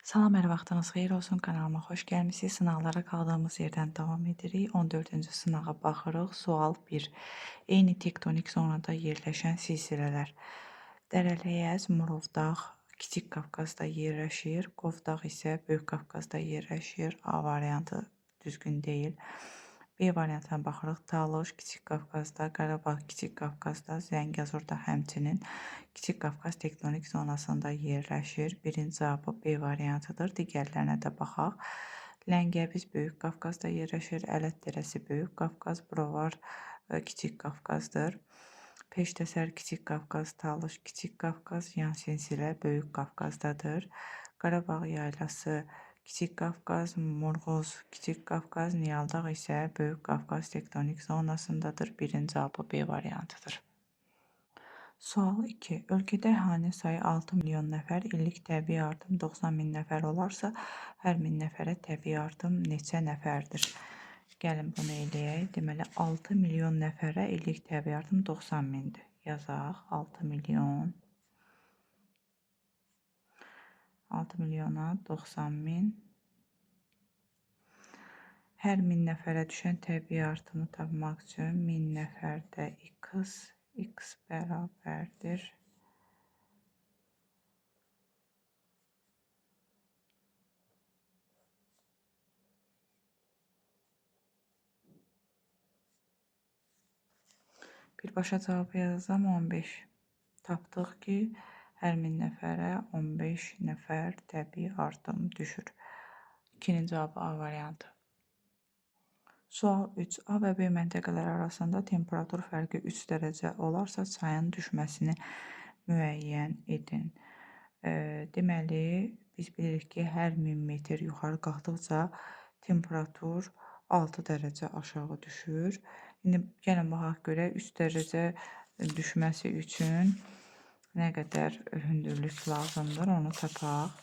Salam, hər vaxtınız xeyir olsun. Kanalıma xoş gəlmisiniz. Sınaqlara qaldığımız yerdən davam edirik. 14-cü sınağa baxırıq. Sual 1. Eyni tektonik zonada yerləşən silsilələr. Dərələyəz, Murovdağ Kiçik Qafqazda yerləşir. Qovdağ isə Böyük Qafqazda yerləşir. A variantı düzgün deyil. B variantına baxırıq. Talış Kiçik Qafqazda, Qarabağ Kiçik Qafqazda, Zəngəzur da həmçinin Kiçik Qafqaz tektonik zonasında yerləşir. Birinci cavabı B variantıdır. Digərlərinə də baxaq. Ləngəbiz Böyük Qafqazda yerləşir. Ələt Dərəsi Böyük Qafqaz, Brovar Kiçik Qafqazdır. Peştəsər Kiçik Qafqaz, Talış Kiçik Qafqaz, yan silsilə Böyük Qafqazdadır. Qarabağ yaylası Kiçik Qafqaz, Murğuz, Kiçik Qafqaz, Niyaldağ isə Böyük Qafqaz tektonik zonasındadır. Birinci cavabı B variantıdır. Sual 2. Ölkədə əhalinin sayı 6 milyon nəfər, illik təbii artım 90 min nəfər olarsa, hər min nəfərə təbii artım neçə nəfərdir? Gəlin bunu eləyək. Deməli, 6 milyon nəfərə illik təbii artım 90 mindir. Yazaq. 6 milyon. 6 milyona 90 min. Hər 1000 nəfərə düşən təbii artımı tapmaq üçün 1000 nəfərdə x, x bərabərdir. Birbaşa cavabı yazacağam 15. Tapdıq ki, hər 1000 nəfərə 15 nəfər təbii artım düşür. 2-nin cavabı A variantı. Sual 3. A və B məntəqələri arasında temperatur fərqi 3 dərəcə olarsa, çayın düşməsini müəyyən edin. Deməli, biz bilirik ki, hər 1000 metr yuxarı qalxdıqca temperatur 6 dərəcə aşağı düşür. İndi gəlin baxaq görək 3 dərəcə düşməsi üçün nə qədər hündürlük lazımdır, onu tapaq.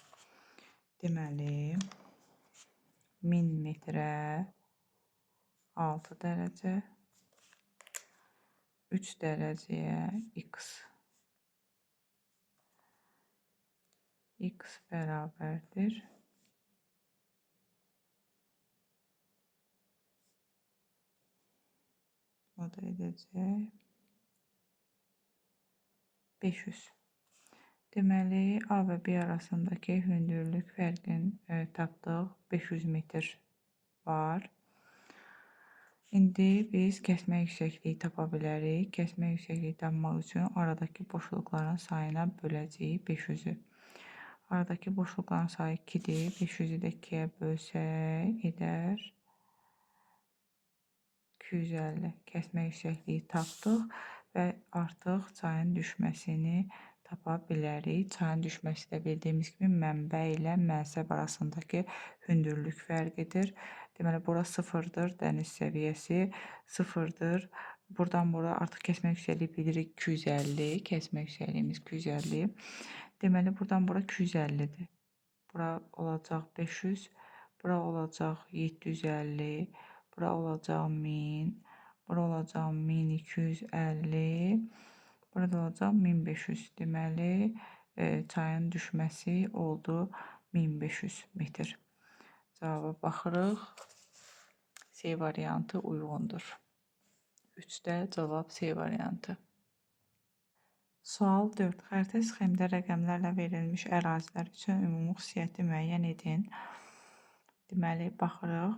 Deməli, 1000 metrə 6 dərəcə, 3 dərəcəyə x, x bərabərdir. O da edəcək 500. Deməli, A və B arasındakı hündürlük fərqini tapdıq. 500 metr var. İndi biz kəsmə yüksəkliyi tapa bilərik. Kəsmə yüksəkliyi tapmaq üçün aradakı boşluqların sayına böləcəyik 500-ü. Aradakı boşluqların sayı 2-dir. 500-ü də 2-yə bölsək edər 250. Kəsmə yüksəkliyi tapdıq və artıq çayın düşməsini tapa bilərik. Çayın düşməsi də bildiyimiz kimi mənbə ilə mənsəb arasındakı hündürlük fərqidir. Deməli, bura sıfırdır, dəniz səviyyəsi sıfırdır. Buradan bura artıq kəsmə yüksəkliyi bilirik 250, kəsmə yüksəkliyimiz 250. Deməli, buradan bura 250-dir. Bura olacaq 500, bura olacaq 750, bura olacaq 1000, bura olacaq 1250, burada olacaq 1500. Deməli, çayın düşməsi oldu 1500 metr. Cavaba baxırıq. C variantı uyğundur. 3-də cavab C variantı. Sual 4. Xəritə sxemdə rəqəmlərlə verilmiş ərazilər üçün ümumi xüsusiyyəti müəyyən edin. Deməli, baxırıq,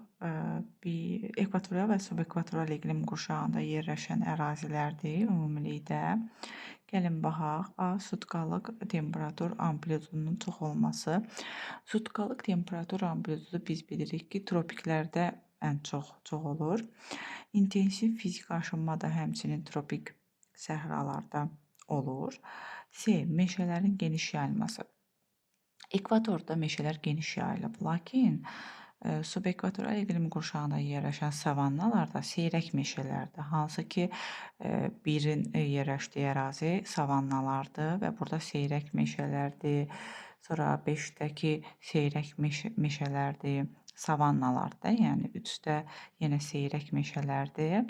bir ekvatorial və subekvatorial iqlim qurşağında yerləşən ərazilərdir ümumilikdə. Gəlin baxaq. A. Sutkalıq temperatur amplitudunun çox olması. Sutkalıq temperatur amplitudu biz bilirik ki, tropiklərdə ən çox olur. İntensiv fiziki aşınma da həmçinin tropik səhralarda olur. C. Meşələrin geniş yayılması. Ekvatorda meşələr geniş yayılıb, lakin subekvatorial iqlim qurşağında yerləşən savannalarda seyrək meşələrdir. Hansı ki, birin yerləşdiyi ərazi savannalardır və burada seyrək meşələrdir. Sonra 5-dəki seyrək meşələrdir, savannalardır. Yəni 3-də yenə seyrək meşələrdir.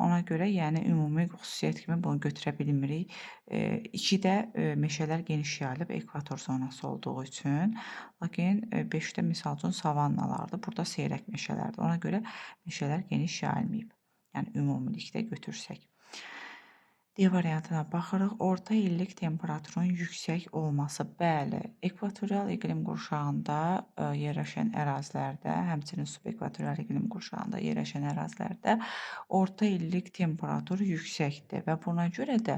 Ona görə yəni ümumi xüsusiyyət kimi bunu götürə bilmirik. 2-də meşələr geniş yayılıb ekvator zonası olduğu üçün. Lakin 5-də misal üçün savannalardır. Burada seyrək meşələrdir. Ona görə meşələr geniş yayılmayıb. Yəni ümumilikdə götürsək. D variantına baxırıq. Orta illik temperaturun yüksək olması. Bəli, ekvatorial iqlim qurşağında yerləşən ərazilərdə, həmçinin subekvatorial iqlim qurşağında yerləşən ərazilərdə orta illik temperatur yüksəkdir və buna görə də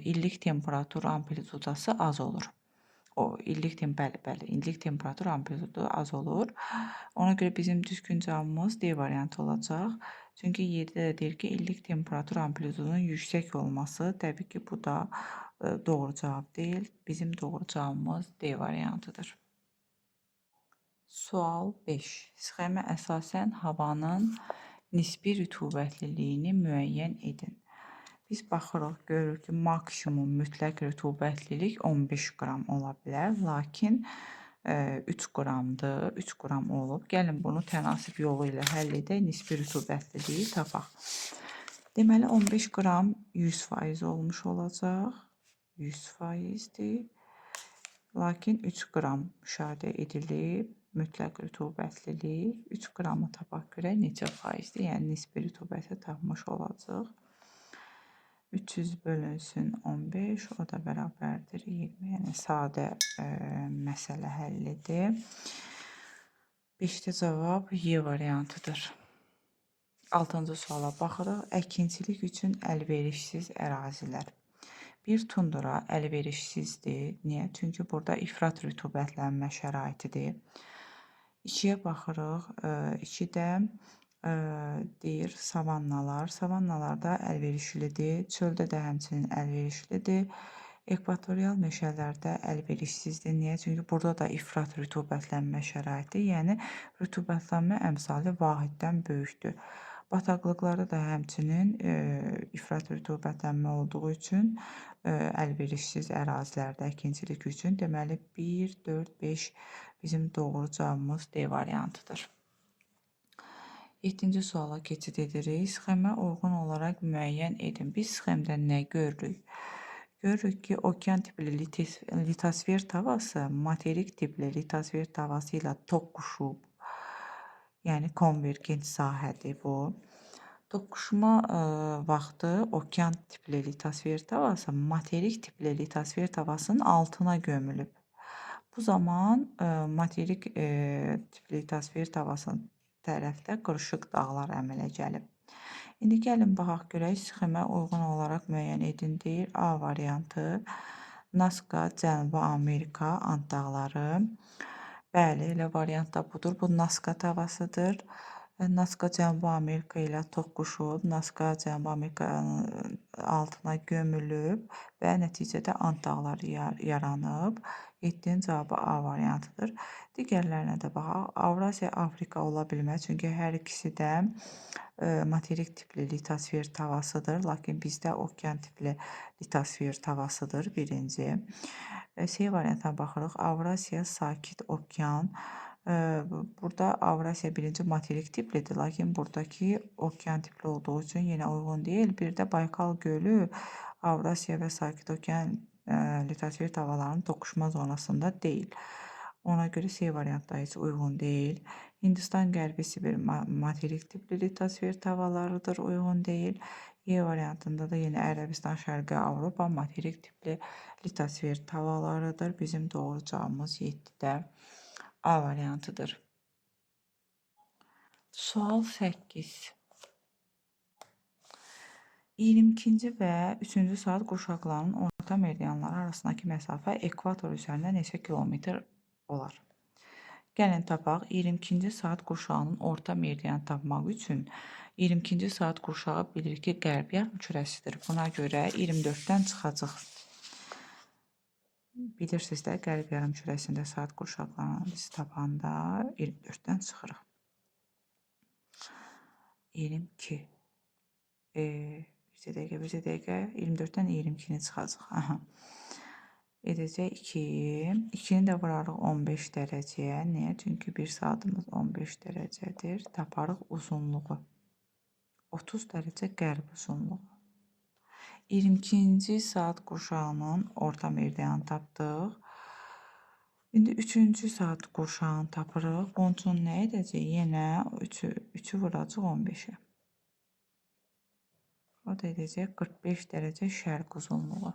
illik temperatur amplitudası az olur. O illik bəli, bəli, illik temperatur amplitudu az olur. Ona görə bizim düzgün cavabımız D variantı olacaq. Çünki 7-də də deyir ki, illik temperatur amplitudunun yüksək olması. Təbii ki, bu da doğru cavab deyil. Bizim doğru cavabımız D variantıdır. Sual 5. Sxemə əsasən havanın nisbi rütubətliliyini müəyyən edin. Biz baxırıq, görürük ki, maksimum mütləq rütubətlilik 15 qram ola bilər, lakin 3 qramdır, 3 qram olub. Gəlin bunu tənasib yolu ilə həll edək, nisbi rütubətliliyi tapaq. Deməli, 15 qram 100% olmuş olacaq. 100%-dir. Lakin 3 qram müşahidə edilib mütləq rütubətlilik. 3 qramı tapaq görək neçə faizdir, yəni nisbi rütubəti tapmış olacaq. 300 bölünsün 15, o da bərabərdir 20. Yəni sadə məsələ həllidir. 5-də cavab Y variantıdır. 6-cı suala baxırıq. Əkinçilik üçün əlverişsiz ərazilər. Bir tundura əlverişsizdir. Niyə? Çünki burada ifrat rütubətlənmə şəraitidir. 2-yə baxırıq. 2-də deyir savannalar. Savannalarda əlverişlidir. Çöldə də həmçinin əlverişlidir. Ekvatorial meşələrdə əlverişsizdir. Niyə? Çünki burada da ifrat rütubətlənmə şəraiti, yəni rütubətlənmə əmsali vahiddən böyükdür. Bataqlıqlarda da həmçinin ifrat rütubətlənmə olduğu üçün əlverişsiz ərazilərdə əkinçilik üçün, deməli 1, 4, 5 bizim doğru cavabımız D variantıdır. 7-ci suala keçid edirik. Sxemə uyğun olaraq müəyyən edin. Biz sxemdə nə görürük? Görürük ki, okean tipli litosfer tavası materik tipli litosfer tavası ilə toqquşub. Yəni konvergent sahədir bu. Toqquşma vaxtı okean tipli litosfer tavası materik tipli litosfer tavasının altına gömülüb. Bu zaman materik tipli litosfer tavasının tərəfdə qırışıq dağlar əmələ gəlib. İndi gəlin baxaq görək sxemə uyğun olaraq müəyyən edin deyir. A variantı Nazca, Cənubi Amerika, Ant dağları. Bəli, elə variant da budur. Bu Nazca tavasıdır. Nazca Cənubi Amerika ilə toqquşub, Nazca Cənubi Amerikanın altına gömülüb və nəticədə Ant dağları yaranıb. 7-nin cavabı A variantıdır. Digərlərinə də baxaq. Avrasiya, Afrika ola bilməz. Çünki hər ikisi də materik tipli litosfer tavasıdır. Lakin bizdə okean tipli litosfer tavasıdır birinci. C variantına baxırıq. Avrasiya, Sakit okean. Burada Avrasiya birinci materik tiplidir. Lakin buradakı okean tipli olduğu üçün yenə uyğun deyil. Bir də Baykal gölü Avrasiya və Sakit okean litosfer tavalarının toqquşma zonasında deyil. Ona görə C variantı da heç uyğun deyil. Hindistan Qərbi Sibir materik tipli litosfer tavalarıdır, uyğun deyil. Y variantında da yenə Ərəbistan, Şərqi Avropa materik tipli litosfer tavalarıdır. Bizim doğru cavabımız 7-də A variantıdır. Sual 8. 22-ci və 3-cü saat qurşaqlarının orta meridianları arasındakı məsafə ekvator üzərində neçə kilometr olar? Gəlin tapaq. 22-ci saat qurşağının orta meridianı tapmaq üçün 22-ci saat qurşağı bilir ki, qərb yarımkürəsidir. Buna görə 24-dən çıxacaq. Bilirsiniz də, qərb yarımkürəsində saat qurşaqlarını biz tapanda 24-dən çıxırıq. 22. Bir dəqiqə, bir dəqiqə. 24-dən 22-ni çıxacaq. Aha. Edəcək 2. 2-ni də vurarıq 15 dərəcəyə. Niyə? Çünki 1 saatımız 15 dərəcədir. Taparıq uzunluğu. 30 dərəcə qərb uzunluğu. 22-ci saat qurşağının orta meridianı tapdıq. İndi 3-cü saat qurşağını tapırıq. Bunun üçün nə edəcək? Yenə 3-ü vuracaq 15-ə. O da edəcək 45 dərəcə şərq uzunluğu.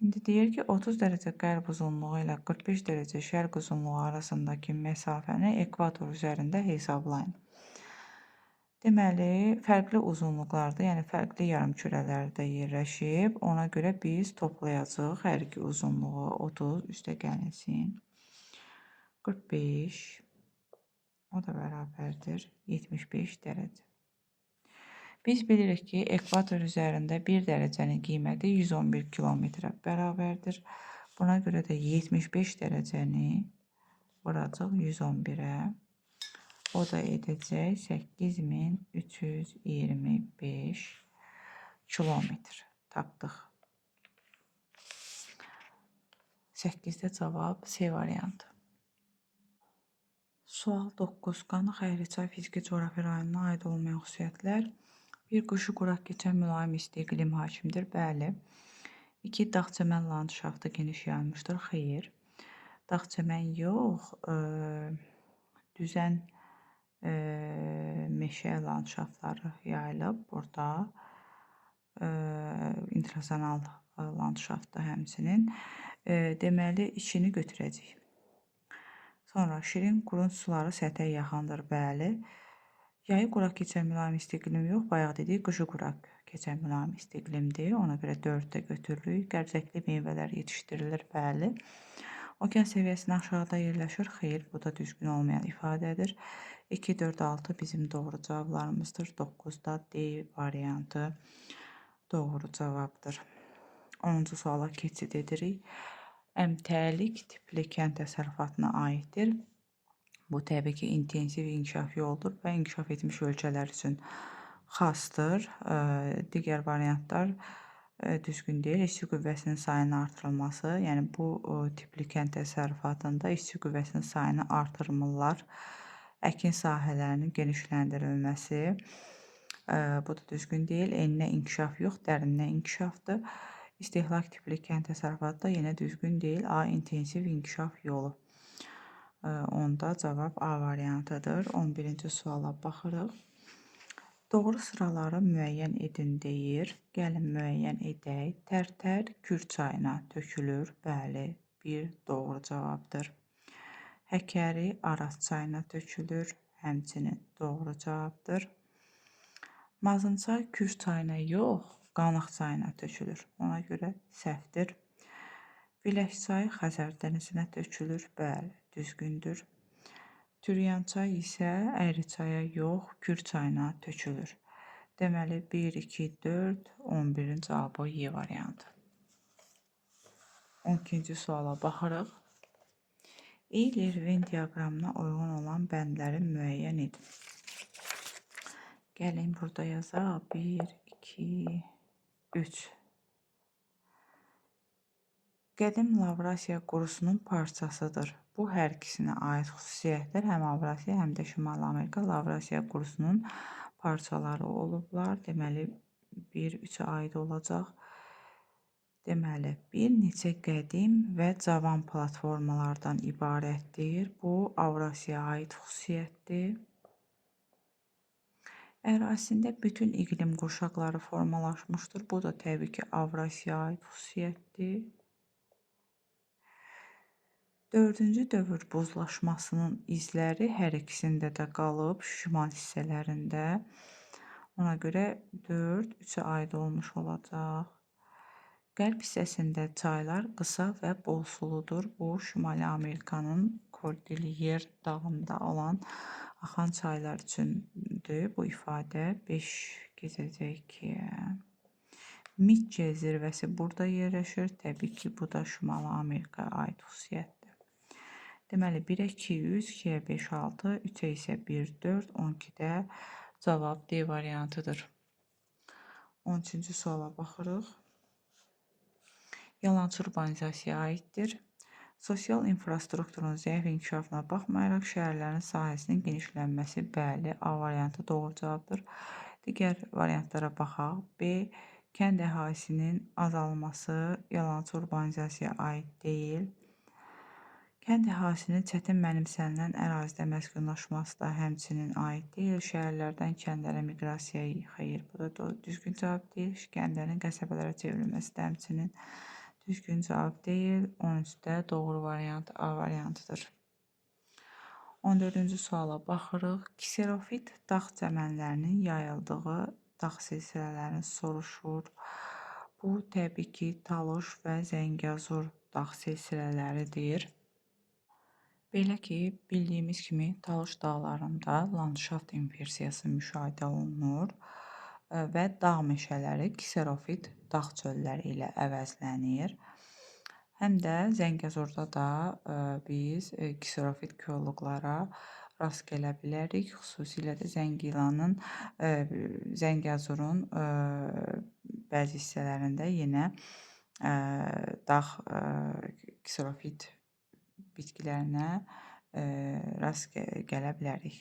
İndi deyir ki, 30 dərəcə qərb uzunluğu ilə 45 dərəcə şərq uzunluğu arasındakı məsafəni ekvator üzərində hesablayın. Deməli, fərqli uzunluqlarda, yəni fərqli yarımkürələrdə yerləşib. Ona görə biz toplayacağıq hər iki uzunluğu. 30 üstə gəlinsin. 45, o da bərabərdir 75 dərəcə. Biz bilirik ki, ekvator üzərində 1 dərəcənin qiyməti 111 kilometrə bərabərdir. Buna görə də 75 dərəcəni vuracaq 111-ə. O da edəcək 8325 kilometr. Tapdıq. 8-də cavab C variantı. Sual 9. Qanıq Əyriçay fiziki coğrafi rayonuna aid olmayan xüsusiyyətlər. 1. Qışı quraq keçən mülayim isti iqlim hakimdir. Bəli. 2. Dağ-çəmən landşaftı geniş yayılmışdır. Xeyr. Dağ-çəmən yox, düzən meşə landşaftları yayılıb burada. İntrasonal landşaftda həmçinin. Deməli, 2-ni götürəcəyik. Sonra şirin qurun suları səthə yaxındır. Bəli. Yayı quraq keçən mülayim isti iqlim yox, bayaq dedik, qışı quraq keçən mülayim isti iqlimdir. Ona görə 4 də götürürük. Qərzəkli meyvələr yetişdirilir, bəli. Okean səviyyəsinin aşağıda yerləşir. Xeyr, bu da düzgün olmayan ifadədir. 2, 4, 6 bizim doğru cavablarımızdır. 9-da D variantı doğru cavabdır. 10-cu suala keçid edirik. Əmtəlik tipli kənd təsərrüfatına aiddir. Bu təbii ki, intensiv inkişaf yoludur və inkişaf etmiş ölkələr üçün xasdır. Digər variantlar düzgün deyil. İşçi qüvvəsinin sayının artırılması, yəni bu tipli kənd təsərrüfatında işçi qüvvəsinin sayını artırmırlar. Əkin sahələrinin genişləndirilməsi, bu da düzgün deyil. Eninə inkişaf yox, dərininə inkişafdır. İstehlak tipli kənd təsərrüfatı da yenə düzgün deyil. A. İntensiv inkişaf yolu. Onda cavab A variantıdır. 11-ci suala baxırıq. Doğru sıraları müəyyən edin deyir. Gəlin müəyyən edək. Tərtər Kür çayına tökülür. Bəli, 1 doğru cavabdır. Həkəri Araz çayına tökülür. Həmçinin doğru cavabdır. Mazınçay Kür çayına yox, Qanıq çayına tökülür. Ona görə səhvdir. Bilək çayı Xəzər dənizinə tökülür. Bəli, düzgündür. Türyan çay isə Əyriçaya yox, Kür çayına tökülür. Deməli, 1, 2, 4, 11-in cavabı Y variantı. 12-ci suala baxırıq. Euler-Venn diaqramına uyğun olan bəndləri müəyyən edin. Gəlin, burada yazaq. 1, 2, 3. Qədim Lavrasiya qurusunun parçasıdır. Bu, hər ikisinə aid xüsusiyyətlər. Həm Avrasiya, həm də Şimali Amerika Lavrasiya qurusunun parçaları olublar. Deməli, 1, 3-ə aid olacaq. Deməli, bir neçə qədim və cavan platformalardan ibarətdir. Bu, Avrasiyaya aid xüsusiyyətdir. Ərazisində bütün iqlim qurşaqları formalaşmışdır. Bu da təbii ki, Avrasiyaya aid xüsusiyyətdir. Dördüncü dövr buzlaşmasının izləri hər ikisində də qalıb şimal hissələrində. Ona görə 4, 3-ə aid olmuş olacaq. Qərb hissəsində çaylar qısa və bol suludur. Bu, Şimali Amerikanın Kordilyer dağında olan axan çaylar üçündür. Bu ifadə 5 keçəcək ki, Mitchell zirvəsi burada yerləşir. Təbii ki, bu da Şimali Amerikaya aid xüsusiyyətdir. Deməli, 1-ə 200, 2-yə 5, 6, 3-ə isə 1, 4, 12-də cavab D variantıdır. 13-cü suala baxırıq. Yalançı urbanizasiyaya aiddir. Sosial infrastrukturun zəif inkişafına baxmayaraq şəhərlərin sahəsinin genişlənməsi, bəli, A variantı doğru cavabdır. Digər variantlara baxaq. B. Kənd əhalisinin azalması yalançı urbanizasiyaya aid deyil. Kənd əhalisinin çətin mənimsənilən ərazidə məskunlaşması da həmçinin aid deyil. Şəhərlərdən kəndlərə miqrasiya xeyir, bu da düzgün cavab deyil. Kəndlərin qəsəbələrə çevrilməsi də həmçinin düzgün cavab deyil. 13-də doğru variant A variantıdır. 14-cü suala baxırıq. Kserofit dağ çəmənlərinin yayıldığı dağ silsilələrini soruşur. Bu, təbii ki, Talış və Zəngəzur dağ silsilələridir. Belə ki, bildiyimiz kimi Talış dağlarında landşaft inversiyası müşahidə olunur və dağ meşələri kserofit dağ çölləri ilə əvəzlənir. Həm də Zəngəzurda da biz kserofit kolluqlara rast gələ bilərik. Xüsusilə də Zəngəzurun bəzi hissələrində yenə dağ kserofit bitkilərinə rast gələ bilərik.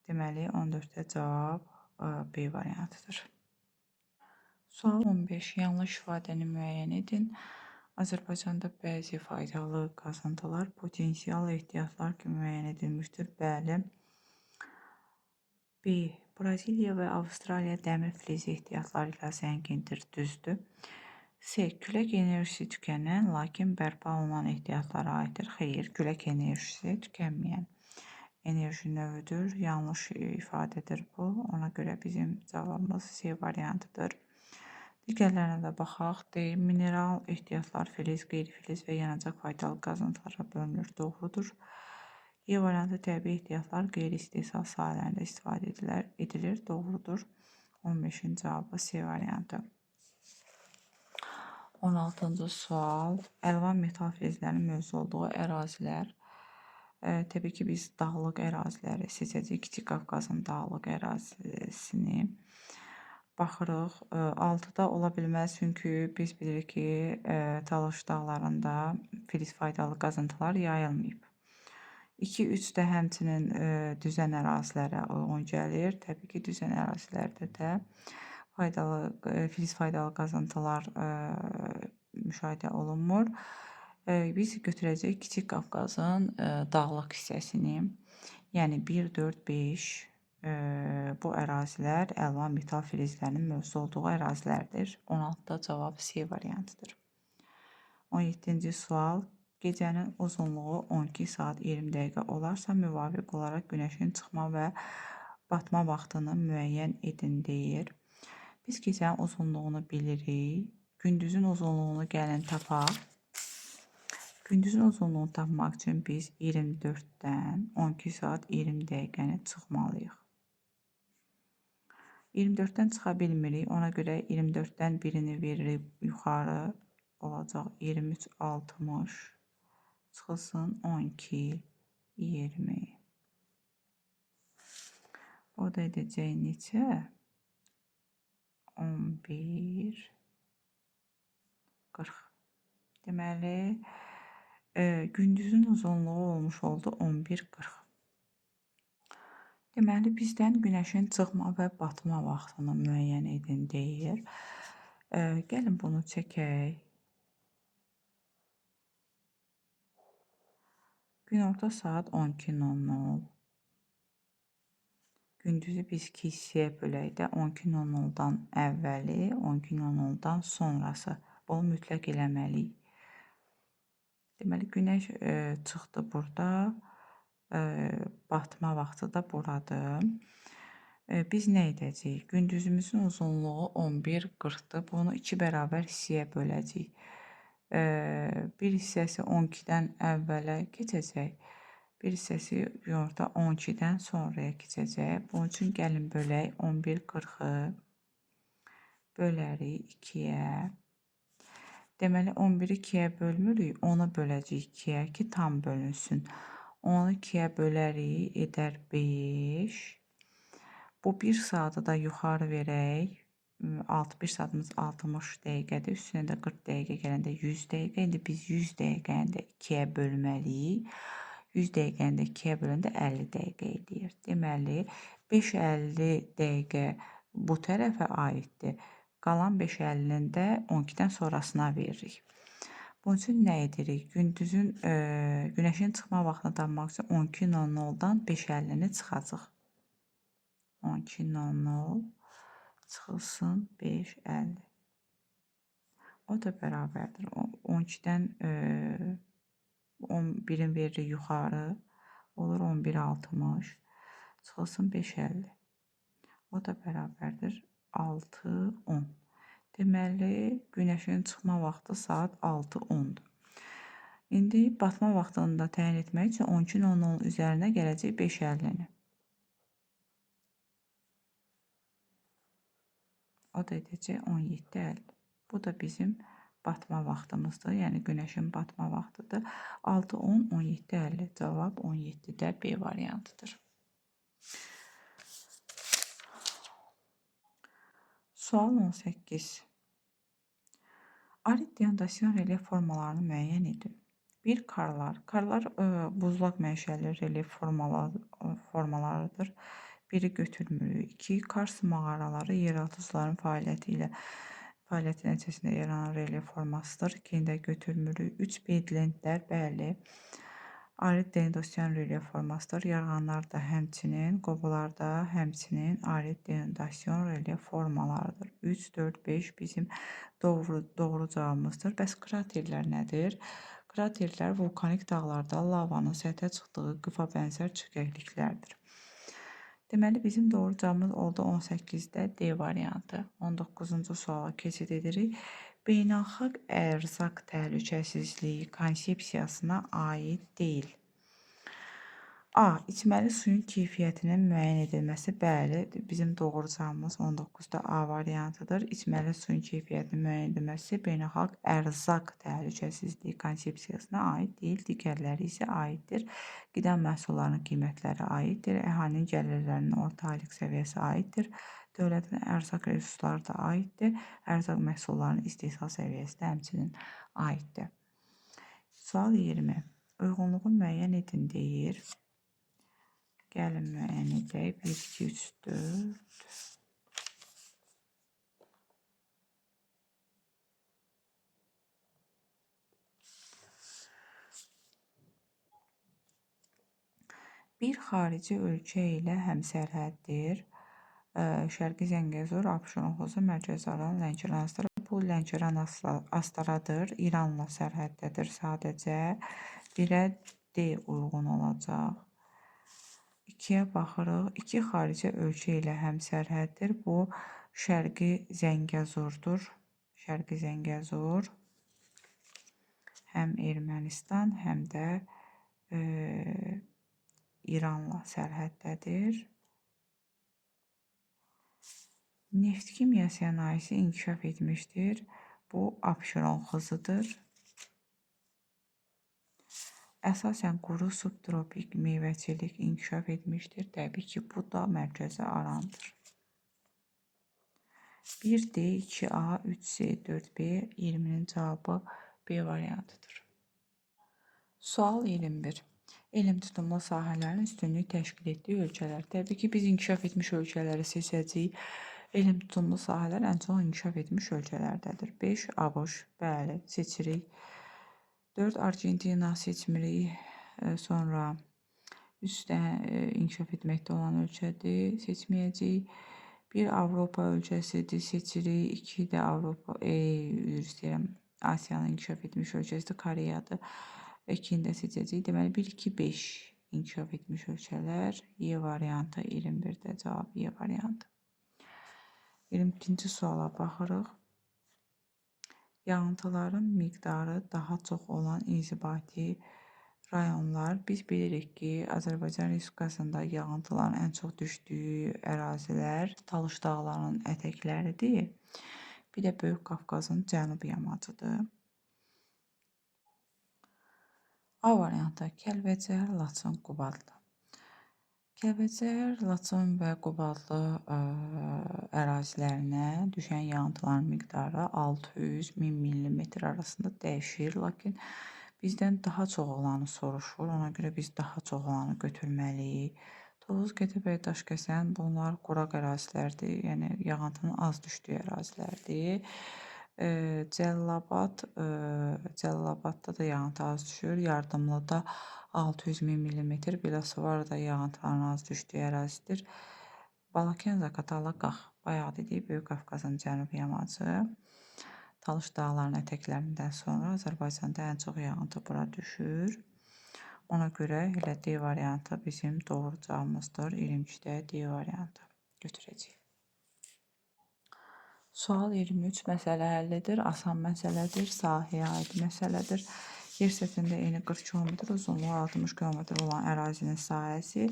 Deməli, 14-də cavab B variantıdır. Sual 15. Yanlış ifadəni müəyyən edin. Azərbaycanda bəzi faydalı qazıntılar potensial ehtiyatlar kimi müəyyən edilmişdir. Bəli. B. Braziliya və Avstraliya dəmir filizi ehtiyatları ilə zəngindir. Düzdür. C. Külək enerjisi tükənən, lakin bərpa olunan ehtiyatlara aiddir. Xeyr, külək enerjisi tükənməyən enerji növüdür. Yanlış ifadədir bu. Ona görə bizim cavabımız C variantıdır. Digərlərinə də baxaq. D. Mineral ehtiyatlar filiz, qeyri-filiz və yanacaq faydalı qazıntılara bölünür. Doğrudur. E variantı təbii ehtiyatlar qeyri-istehsal sahələrində istifadə edilir. Doğrudur. 15-in cavabı C variantı. 16-cı sual. Əlvan metal filizlərinin mövcud olduğu ərazilər. Təbii ki, biz dağlıq əraziləri seçəcəyik. Kiçik Qafqazın dağlıq ərazisini baxırıq. 6-da ola bilməz, çünki biz bilirik ki, Talış dağlarında filiz faydalı qazıntılar yayılmayıb. 2-3 də həmçinin düzən ərazilərə uyğun gəlir. Təbii ki, düzən ərazilərdə də filiz faydalı qazıntılar müşahidə olunmur. Biz götürəcəyik Kiçik Qafqazın dağlıq hissəsini, yəni 1, 4, 5 bu ərazilər əlvan metal filizlərinin mövcud olduğu ərazilərdir. 16-da cavab C variantıdır. 17-ci sual. Gecənin uzunluğu 12 saat 20 dəqiqə olarsa, müvafiq olaraq günəşin çıxma və batma vaxtını müəyyən edin deyir. Biz gecənin uzunluğunu bilirik. Gündüzün uzunluğunu gəlin tapaq. Gündüzün uzunluğunu tapmaq üçün biz 24-dən 12 saat 20 dəqiqəni çıxmalıyıq. 24-dən çıxa bilmirik. Ona görə 24-dən birini veririk yuxarı. Olacaq 23,60. Çıxılsın 12, 20. O da edəcək neçə? 11, 40. Deməli, gündüzün uzunluğu olmuş oldu 11,40. Deməli, bizdən günəşin çıxma və batma vaxtını müəyyən edin deyir. Gəlin bunu çəkək. Günorta saat 12:00. Gündüzü biz iki hissəyə bölək də 12:00-dan əvvəli, 12:00-dan sonrası. Bunu mütləq eləməliyik. Deməli, günəş çıxdı burada. Batma vaxtı da buradır. Biz nə edəcəyik? Gündüzümüzün uzunluğu 11:40-dır. Bunu iki bərabər hissəyə böləcəyik. Bir hissəsi 12-dən əvvələ keçəcək. Bir hissəsi günorta 12-dən sonraya keçəcək. Bunun üçün gəlin bölək 11:40-ı bölərik 2-yə. Deməli, 11-i 2-yə bölmürük, onu böləcəyik 2-yə ki, tam bölünsün. Onu 2-yə bölərik, edər 5. Bu 1 saatı da yuxarı verək 6, 1 saatımız 60 dəqiqədir. Üstünə də 40 dəqiqə gələndə 100 dəqiqə. İndi biz 100 dəqiqəni də 2-yə bölməliyik. 100 dəqiqəni də 2-yə böləndə 50 dəqiqə eləyir. Deməli, 5.50 dəqiqə bu tərəfə aiddir. Qalan 5.50-ni də 12-dən sonrasına veririk. Bunun üçün nə edirik? Gündüzün, günəşin çıxma vaxtını tapmaq üçün 12.00-dan 5.50-ni çıxacaq. 12.00 çıxılsın 5.50. O da bərabərdir. 12-dən 11-in veririk yuxarı. Olur 11.60. Çıxılsın 5.50. O da bərabərdir 6.10. Deməli, günəşin çıxma vaxtı saat 6.10-dur. İndi batma vaxtını da təyin etmək üçün 12.00-un üzərinə gələcək 5.50-ni. O da edəcək 17.50. Bu da bizim batma vaxtımızdır. Yəni günəşin batma vaxtıdır. 6.10, 17.50. Cavab 17-də B variantıdır. Sual 18. Arid denudasyon relyef formalarını müəyyən edin. 1. Karlar. Karlar buzlaq mənşəli relyef formalarıdır. Biri götürmürük. 2. Karst mağaraları yeraltı suların fəaliyyəti nəticəsində yaranan relyef formasıdır. 2-ni də götürmürük. 3. Bedlentlər, bəli. Arid denudasyon relyef formasıdır. Yarğanlar da həmçinin, qobalar da həmçinin arid denudasyon relyef formalarıdır. 3, 4, 5 bizim doğru cavabımızdır. Bəs kraterlər nədir? Kraterlər vulkanik dağlarda lavanın səthə çıxdığı qıfa bənzər çökəkliklərdir. Deməli, bizim doğru cavabımız oldu 18-də D variantı. 19-cu suala keçid edirik. Beynəlxalq ərzaq təhlükəsizliyi konsepsiyasına aid deyil. A. İçməli suyun keyfiyyətinin müəyyən edilməsi. Bəli, bizim doğru cavabımız 19-da A variantıdır. İçməli suyun keyfiyyətinin müəyyən edilməsi beynəlxalq ərzaq təhlükəsizliyi konsepsiyasına aid deyil, digərləri isə aiddir. Qida məhsullarının qiymətləri aiddir, əhalinin gəlirlərinin orta aylıq səviyyəsi aiddir, dövlətin ərzaq resursları da aiddir, ərzaq məhsullarının istehsal səviyyəsi də həmçinin aiddir. Sual 20. Uyğunluğu müəyyən edin deyir. Gəlin müəyyən edək. 1, 2, 3, 4. Bir xarici ölkə ilə həmsərhəddir. Şərqi Zəngəzur, Abşeron Xozu, Mərkəzi Aran, Lənkəran Astara. Bu Lənkəran Astaradır. İranla sərhəddədir sadəcə. 1-ə D uyğun olacaq. 2-yə baxırıq. 2 xarici ölkə ilə həmsərhəddir. Bu Şərqi Zəngəzurdur. Şərqi Zəngəzur həm Ermənistan, həm də İranla sərhəddədir. Neft kimya sənayesi inkişaf etmişdir. Bu Abşeron xızıdır. Əsasən quru subtropik meyvəçilik inkişaf etmişdir. Təbii ki, bu da Mərkəzi Arandır. 1D, 2A, 3C, 4B, 20-nin cavabı B variantıdır. Sual 21. Elm tutumlu sahələrin üstünlük təşkil etdiyi ölkələr. Təbii ki, biz inkişaf etmiş ölkələri seçəcəyik. Elm tutumlu sahələr ən çox inkişaf etmiş ölkələrdədir. 5 ABŞ, bəli, seçirik. 4 Argentina seçmirik. Sonra 3 də inkişaf etməkdə olan ölkədir, seçməyəcəyik. 1 Avropa ölkəsidir, seçirik. 2 də Avropa, üzr istəyirəm, Asiyanın inkişaf etmiş ölkəsidir, Koreyadır. 2-ni də seçəcəyik. Deməli, 1, 2, 5 inkişaf etmiş ölkələr. Y variantı 21-də cavab Y variantı. 22-ci suala baxırıq. Yağıntıların miqdarı daha çox olan inzibati rayonlar. Biz bilirik ki, Azərbaycan Respublikasında yağıntıların ən çox düşdüyü ərazilər Talış dağlarının ətəkləridir. Bir də Böyük Qafqazın cənub yamacıdır. A variantı Kəlbəcər, Laçın, Qubadlı. Kəlbəcər, Laçın və Qubadlı ərazilərinə düşən yağıntıların miqdarı 600-1000 millimetr arasında dəyişir. Lakin bizdən daha çox olanı soruşur. Ona görə biz daha çox olanı götürməliyik. Tovuz, Gədəbəy, Daşkəsən bunlar quraq ərazilərdir. Yəni yağıntının az düşdüyü ərazilərdir. Cəlilabad, Cəlilabadda da yağıntı az düşür. Yardımlıda 600 min millimetr, Biləsuvar da yağıntıların az düşdüyü ərazidir. Balakən, Zaqatala, Qax. Bayaq dedik, Böyük Qafqazın cənub yamacı. Talış dağlarının ətəklərindən sonra Azərbaycanda ən çox yağıntı bura düşür. Ona görə elə D variantı bizim doğru cavabımızdır. 22-də D variantı götürəcəyik. Sual 23 məsələ həllidir. Asan məsələdir. Sahəyə aid məsələdir. Yer səthində eni 40 km, uzunluğu 60 km olan ərazinin sahəsi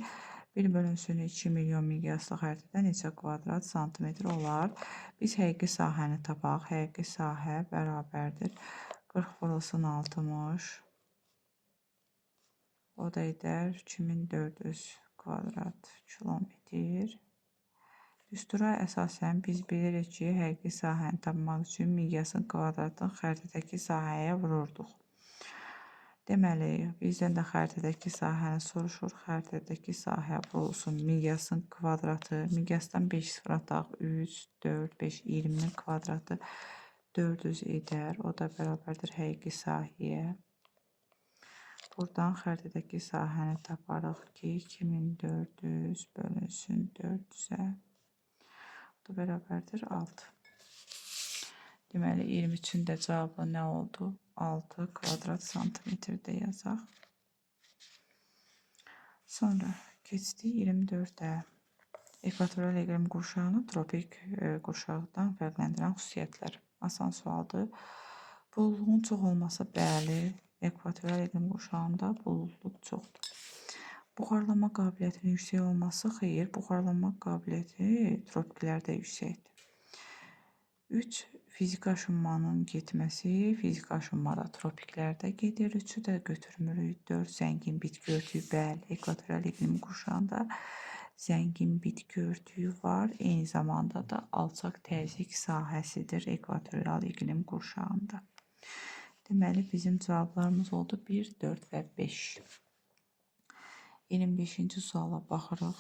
1 bölünsün 2 milyon miqyaslıq xəritədə neçə kvadrat santimetr olar? Biz həqiqi sahəni tapaq. Həqiqi sahə bərabərdir 40 vurulsun 60. O da edər 2400 kvadrat kilometr. Düstura əsasən biz bilirik ki, həqiqi sahəni tapmaq üçün miqyasın kvadratını xəritədəki sahəyə vururduq. Deməli, bizdən də xəritədəki sahəni soruşur. Xəritədəki sahə vurulsun miqyasın kvadratı. Miqyasdan 5 sıfır ataq. 3, 4, 5, 20-nin kvadratı 400 edər. O da bərabərdir həqiqi sahəyə. Buradan xəritədəki sahəni taparıq ki, 2400 bölünsün 400-ə. Bu da bərabərdir 6. Deməli, 23-ün də cavabı nə oldu? 6 kvadrat santimetrdə yazaq. Sonra keçdik 24-ə. Ekvatorial iqlim qurşağını tropik qurşaqdan fərqləndirən xüsusiyyətlər. Asan sualdır. Buludluğun çox olması, bəli, ekvatorial iqlim qurşağında buludluq çoxdur. Buxarlanma qabiliyyətinin yüksək olması, xeyr, buxarlanma qabiliyyəti tropiklərdə yüksəkdir. 3. Fiziki aşınmanın getməsi, fiziki aşınma da tropiklərdə gedir. 3-ü də götürmürük. 4. Zəngin bitki örtüyü, bəli, ekvatorial iqlim qurşağında zəngin bitki örtüyü var. Eyni zamanda da alçaq təzyiq sahəsidir ekvatorial iqlim qurşağında. Deməli, bizim cavablarımız oldu 1, 4 və 5. 25-ci suala baxırıq.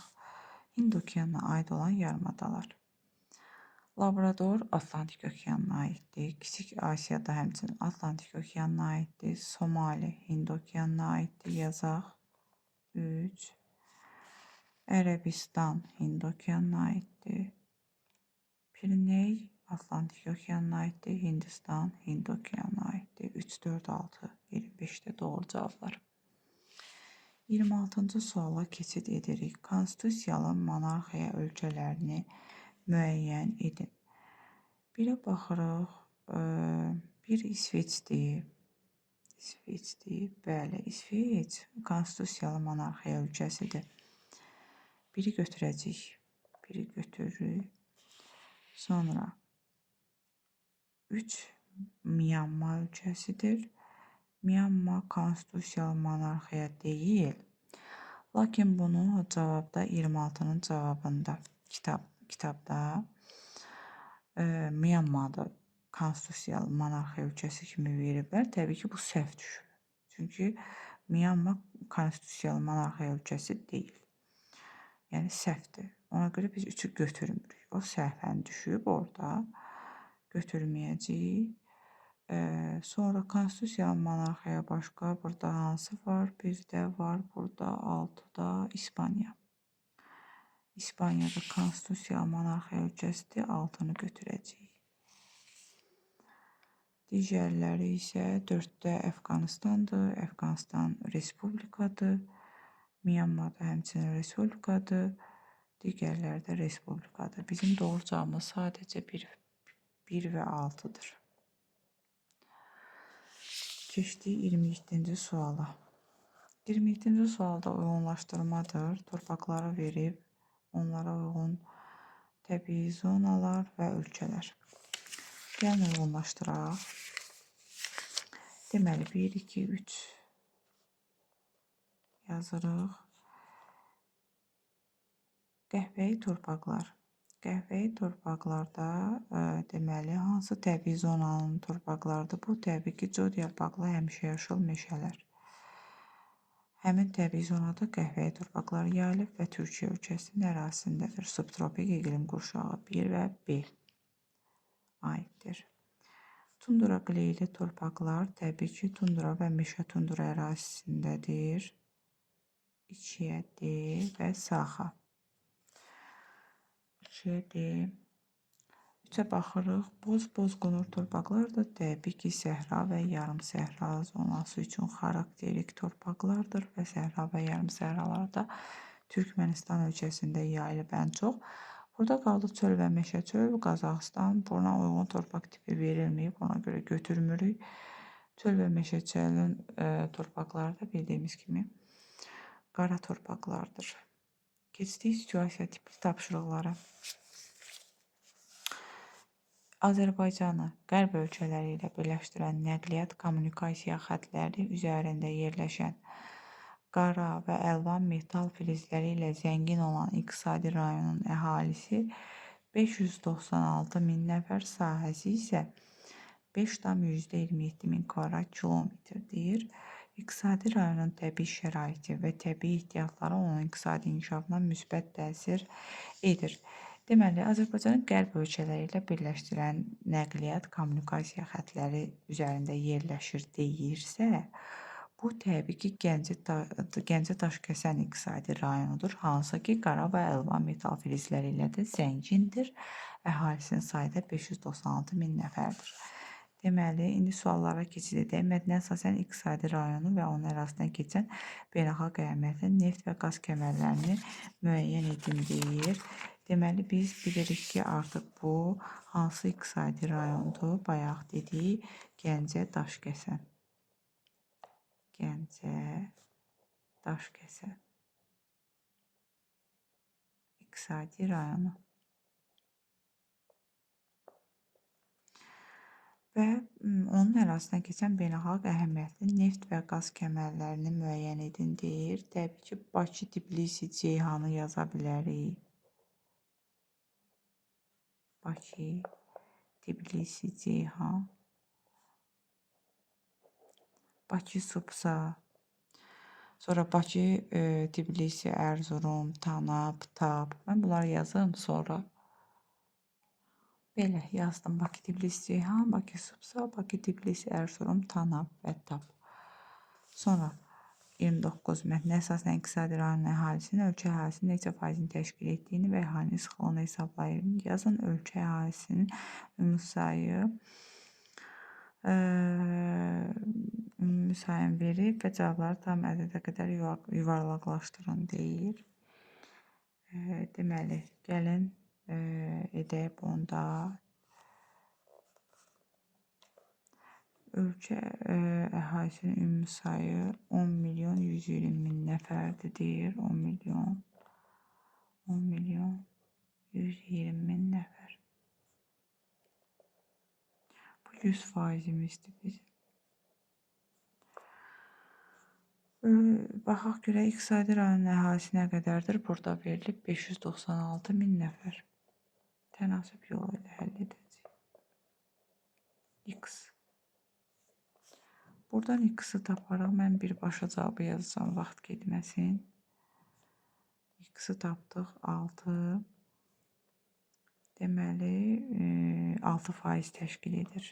Hind okeanına aid olan yarımadalar. Labrador Atlantik okeanına aiddir. Kiçik Asiyada həmçinin Atlantik okeanına aiddir. Somali Hind okeanına aiddir. Yazaq. 3. Ərəbistan Hind okeanına aiddir. Piriney Atlantik okeanına aiddir. Hindistan Hind okeanına aiddir. 3, 4, 6, 25-də doğru cavablar. 26-cı suala keçid edirik. Konstitusiyalı monarxiya ölkələrini müəyyən edin. Birə baxırıq. Bir İsveçdir. İsveçdir. Bəli, İsveç konstitusiyalı monarxiya ölkəsidir. Biri götürəcəyik. Biri götürürük. Sonra 3 Myanma ölkəsidir. Myanma konstitusiyalı monarxiya deyil. Lakin bunu cavabda 26-nın cavabında kitabda Myanmada konstitusiyalı monarxiya ölkəsi kimi veriblər. Təbii ki, bu səhv düşür. Çünki Myanma konstitusiyalı monarxiya ölkəsi deyil. Yəni səhvdir. Ona görə biz 3-ü götürmürük. O səhvən düşüb orada. Götürməyəcəyik. Sonra konstitusiyalı monarxiya başqa burada hansı var? Bir də var burada 6-da İspaniya. İspaniyada konstitusiyalı monarxiya ölkəsidir. 6-nı götürəcəyik. Digərləri isə 4-də Əfqanistandır. Əfqanistan respublikadır. Myanmada həmçinin respublikadır. Digərləri də respublikadır. Bizim doğru cavabımız sadəcə 1 və 6-dır. Keçdik 27-ci suala. 27-ci sualda uyğunlaşdırmadır. Torpaqları verib onlara uyğun təbii zonalar və ölkələr. Gəlin uyğunlaşdıraq. Deməli 1, 2, 3 yazırıq. Qəhvəyi torpaqlar. Qəhvəyi torpaqlarda deməli, hansı təbii zonanın torpaqlarıdır? Bu, təbii ki, cod yarpaqlı həmişəyaşıl meşələr. Həmin təbii zonada qəhvəyi torpaqlar yayılıb və Türkiyə ölkəsinin ərazisindədir. Subtropik iqlim qurşağı 1 və B aiddir. Tundra qleyli torpaqlar təbii ki, tundra və meşə tundra ərazisindədir. 2-yə D və Saxa. 2-yə D. 3-ə baxırıq. Boz-boz qonur torpaqlar da təbii ki, səhra və yarım səhra zonası üçün xarakterik torpaqlardır və səhra və yarım səhralarda Türkmənistan ölkəsində yayılıb ən çox. Burada qaldı çöl və meşə çöl, Qazaxıstan buna uyğun torpaq tipi verilməyib, ona görə götürmürük. Çöl və meşə çölün torpaqları da bildiyimiz kimi qara torpaqlardır. Keçdik situasiya tipli tapşırıqlara. Azərbaycanı qərb ölkələri ilə birləşdirən nəqliyyat kommunikasiya xətləri üzərində yerləşən qara və əlvan metal filizləri ilə zəngin olan iqtisadi rayonun əhalisi 596 min nəfər, sahəsi isə 5,27 min kvadrat kilometrdir. İqtisadi rayonun təbii şəraiti və təbii ehtiyatları onun iqtisadi inkişafına müsbət təsir edir. Deməli, Azərbaycanın qərb ölkələri ilə birləşdirən nəqliyyat kommunikasiya xətləri üzərində yerləşir deyirsə, bu təbii ki, Gəncə Daşkəsən iqtisadi rayonudur, hansı ki, qara və əlvan metal filizləri ilə də zəngindir. Əhalisinin sayı da 596 min nəfərdir. Deməli, indi suallara keçid edək. Mətnə əsasən iqtisadi rayonu və onun ərazisindən keçən beynəlxalq əhəmiyyətli neft və qaz kəmərlərini müəyyən edin deyir. Deməli, biz bilirik ki, artıq bu hansı iqtisadi rayondur? Bayaq dedik, Gəncə Daşkəsən. Gəncə Daşkəsən iqtisadi rayonu. Və onun ərazisindən keçən beynəlxalq əhəmiyyətli neft və qaz kəmərlərini müəyyən edin deyir. Təbii ki, Bakı, Tbilisi, Ceyhanı yaza bilərik. Bakı, Tbilisi, Ceyhan. Bakı, Supsa. Sonra Bakı, Tbilisi, Erzurum, Tanap, Tap. Mən bunları yazım sonra. Belə yazdım. Bakı, Tbilisi, Ceyhan, Bakı, Supsa, Bakı, Tbilisi, Erzurum, Tanap və Tap. Sonra 29 mətnə əsasən iqtisadi rayonun əhalisinin ölkə əhalisinin neçə faizini təşkil etdiyini və əhalinin sıxlığını hesablayın. Yazın ölkə əhalisinin ümumi sayı ümumi sayını verib və cavabları tam ədədə qədər yuvarlaqlaşdırın deyir. Deməli, gəlin edək bunda. Ölkə əhalisinin ümumi sayı 10 milyon 120 min nəfərdir deyir. 10 milyon 120 min nəfər. Bu 100 faizimizdir bizim. Baxaq görək, iqtisadi rayonun əhalisi nə qədərdir? Burada verilib 596 min nəfər. Tənasüb yolu ilə həll edəcəyik. X. Buradan X-i taparıq. Mən birbaşa cavabı yazacağam, vaxt getməsin. X-i tapdıq, 6. Deməli, 6% təşkil edir.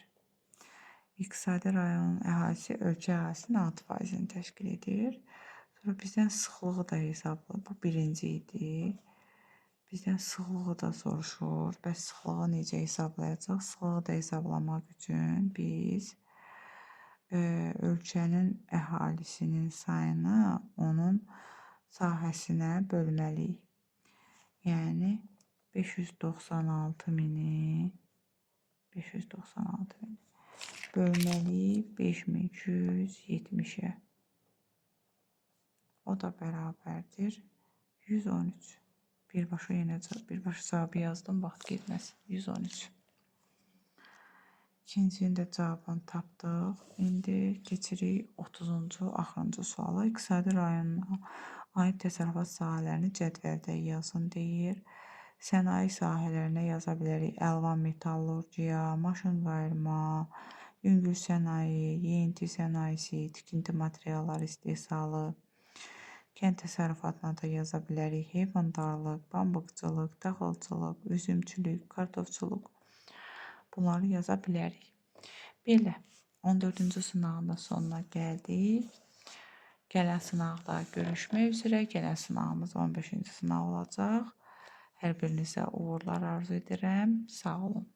İqtisadi rayonun əhalisi ölkə əhalisinin 6%-ni təşkil edir. Sonra bizdən sıxlığı da hesablı. Bu birinci idi. Bizdən sıxlığı da soruşur. Bəs sıxlığı necə hesablayacaq? Sıxlığı da hesablamaq üçün biz ölkənin əhalisinin sayını onun sahəsinə bölməliyik. Yəni 596 mini 596 mini bölməliyik 5270-ə. O da bərabərdir 113. Birbaşa yenə birbaşa cavabı yazdım, vaxt getməz. 113. İkincinin də cavabını tapdıq. İndi keçirik 30-cu, axırıncı suala. İqtisadi rayonuna Aid təsərrüfat sahələrini cədvəldə yazın deyir. Sənaye sahələrinə yaza bilərik əlvan metallurgiya, maşın qayırma, yüngül sənaye, yeyinti sənayesi, tikinti materialları istehsalı. Kənd təsərrüfatına da yaza bilərik heyvandarlıq, pambıqçılıq, taxılçılıq, üzümçülük, kartofçuluq. Bunları yaza bilərik. Belə 14-cü sınağın da sonuna gəldik. Gələn sınaqda görüşmək üzrə. Gələn sınağımız 15-ci sınaq olacaq. Hər birinizə uğurlar arzu edirəm. Sağ olun.